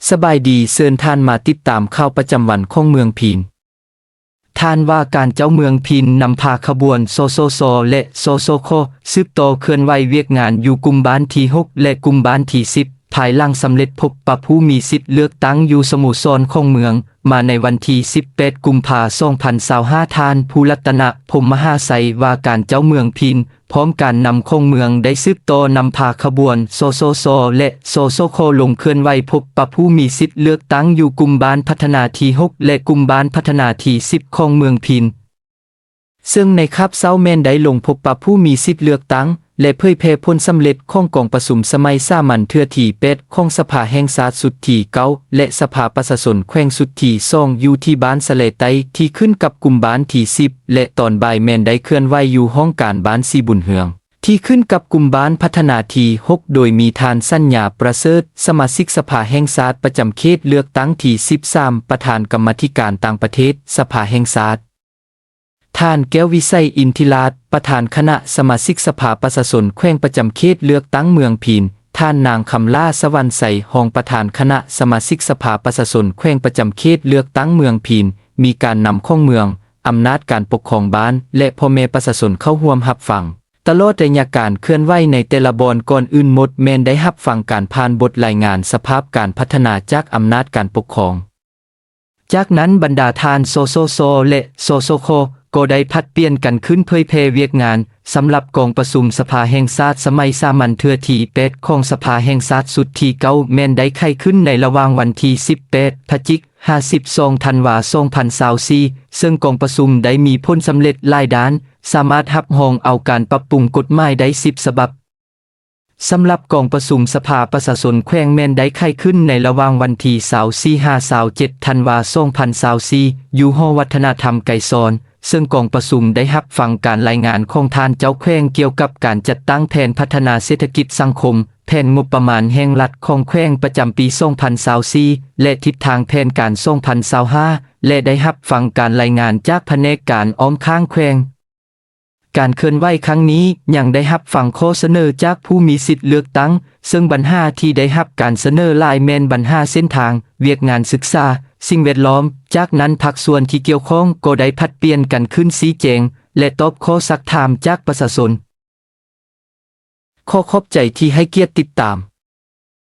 ສະບາຍດີ, ເຊີນທ່ານມາຕິດຕາມຂ່າວປະຈຳວັນຂອງເມືອງພີນ. ທ່ານວ່າການເຈົ້າເມືອງພີນນຳພາຂະບວນ ສສຊ ແລະ ສສຄ ສືບຕໍ່ເຄື່ອນໄຫວວຽກງານຢູ່ກຸ່ມບ້ານທີຫົກ ແລະ ກຸ່ມບ້ານທີສິບ ພາຍຫຼັງສຳເລັດພົບປະຜູ້ມີສິດເລືອກຕັ້ງຢູ່ສະໂມສອນຂອງເມືອງ ມາໃນວັນທີສິບແປດ ກຸມພາ ສອງພັນຊາວຫ້າ ທ່ານ ພູລັດຕະນະ ພົມມະຫາໄຊ ວ່າການເຈົ້າເມືອງພີນ ພ້ອມການນຳຂອງເມືອງໄດ້ສືບຕໍ່ນຳພາຂະບວນ ສສຊ ແລະ ສສຄ ລົງເຄື່ອນໄຫວພົບປະຜູ້ມີສິດເລືອກຕັ້ງຢູ່ກຸ່ມບ້ານພັດທະນາທີຫົກ ແລະ ກຸ່ມບ້ານພັດທະນາທີສິບຂອງເມືອງພີນ. ເຊິ່ງໃນຄາບເຊົ້າແມ່ນໄດ້ລົງພົບປະຜູ້ມີສິດເລືອກຕັ້ງ ແລະ ເຜີຍແຜ່ຜົນສຳເລັດຂອງກອງປະຊຸມສະໄໝສາມັນເທື່ອທີແປດຂອງສະພາແຫ່ງຊາດຊຸດທີເກົ້າ ແລະ ສະພາປະຊາຊົນແຂວງຊຸດທີສອງ ຢູ່ທີ່ບ້ານສະແລໃຕ້ ທີ່ຂຶ້ນກັບກຸ່ມບ້ານທີສິບ ແລະ ຕອນບ່າຍແມ່ນໄດ້ເຄື່ອນໄຫວຢູ່ຫ້ອງການບ້ານສີບຸນເຮືອງ ທີ່ຂຶ້ນກັບກຸ່ມບ້ານພັດທະນາທີຫົກ ໂດຍມີທ່ານ ສັນຍາ ປະເສີດ ສະມາຊິກສະພາແຫ່ງຊາດປະຈຳເຂດເລືອກຕັ້ງທີສິບສາມ ປະທານກຳມາທິການຕ່າງປະເທດສະພາແຫ່ງຊາດ, ທ່ານ ແກ້ວວິໄສ ອິນທິລາດ ປະທານຄະນະສະມາຊິກສະພາປະຊາຊົນແຂວງປະຈຳເຂດເລືອກຕັ້ງເມືອງພີນ, ທ່ານ ນາງ ຄຳຫຼ້າ ສະຫວັນໄຊ ຮອງປະທານຄະນະສະມາຊິກສະພາປະຊາຊົນແຂວງປະຈຳເຂດເລືອກຕັ້ງເມືອງພີນ, ມີການນຳຂອງເມືອງ, ອຳນາດການປົກຄອງບ້ານ ແລະ ພໍ່ແມ່ປະຊາຊົນເຂົ້າຮ່ວມຮັບຟັງ. ຕະຫຼອດໄລຍະການເຄື່ອນໄຫວໃນແຕ່ລະບ່ອນ ກ່ອນອື່ນໝົດແມ່ນໄດ້ຮັບຟັງການຜ່ານບົດລາຍງານສະພາບການພັດທະນາຈາກອຳນາດການປົກຄອງ. ຈາກນັ້ນບັນດາທ່ານ ສສຊ ແລະ ສສຄ ກໍໄດ້ຜັດປ່ຽນກັນຂຶ້ນເຜີຍແຜ່ວຽກງານ. ສຳລັບກອງປະຊຸມສະພາແຫ່ງຊາດສະໄໝສາມັນເທື່ອທີແປດຂອງສະພາແຫ່ງຊາດຊຸດທີເກົ້າ ແມ່ນໄດ້ໄຂຂຶ້ນໃນລະຫວ່າງວັນທີສິບແປດ ພະຈິກ ຫາ ສິບສອງ ທັນວາ ສອງພັນຊາວສີ່ ເຊິ່ງກອງປະຊຸມໄດ້ມີຜົນສຳເລັດຫຼາຍດ້ານ, ສາມາດຮັບຮອງເອົາການປັບປຸງກົດໝາຍໄດ້ສິບສະບັບ. ສຳລັບກອງປະຊຸມສະພາປະຊາຊົນແຂວງແມ່ນໄດ້ໄຂຂຶ້ນໃນລະຫວ່າງວັນທີຊາວສີ່ ຫາ ຊາວເຈັດ ທັນວາ ສອງພັນຊາວສີ່ ຢູ່ຫໍວັດທະນະທຳໄກສອນ, ເຊິ່ງກອງປະຊຸມໄດ້ຮັບຟັງການລາຍງານຂອງທ່ານເຈົ້າແຂວງກ່ຽວກັບການຈັດຕັ້ງແຜນພັດທະນາເສດຖະກິດສັງຄົມ, ແຜນງົບປະມານແຫ່ງລັດຂອງແຂວງປະຈຳປີສອງພັນຊາວສີ່ ແລະ ທິດທາງແຜນການສອງພັນຊາວຫ້າ ແລະ ໄດ້ຮັບຟັງການລາຍງານຈາກພະແນກການອ້ອມຂ້າງແຂວງ. ການເຄື່ອນໄຫວຄັ້ງນີ້ຍັງໄດ້ຮັບຟັງຂໍ້ສະເໜີຈາກຜູ້ມີສິດເລືອກຕັ້ງ, ເຊິ່ງບັນຫາທີ່ໄດ້ຮັບການສະເໜີຫຼາຍແມ່ນບັນຫາເສັ້ນທາງ, ວຽກງານສຶກສາ, ສິ່ງແວດລ້ອມ. ຈາກນັ້ນພາກສ່ວນທີ່ກ່ຽວຂ້ອງກໍໄດ້ຜັດປ່ຽນກັນຂຶ້ນຊີ້ແຈງ ແລະ ຕອບຂໍ້ຊັກຖາມຈາກປະຊາຊົນ. ຂໍຂອບໃຈທີ່ໃຫ້ກຽດຕິດຕາມ.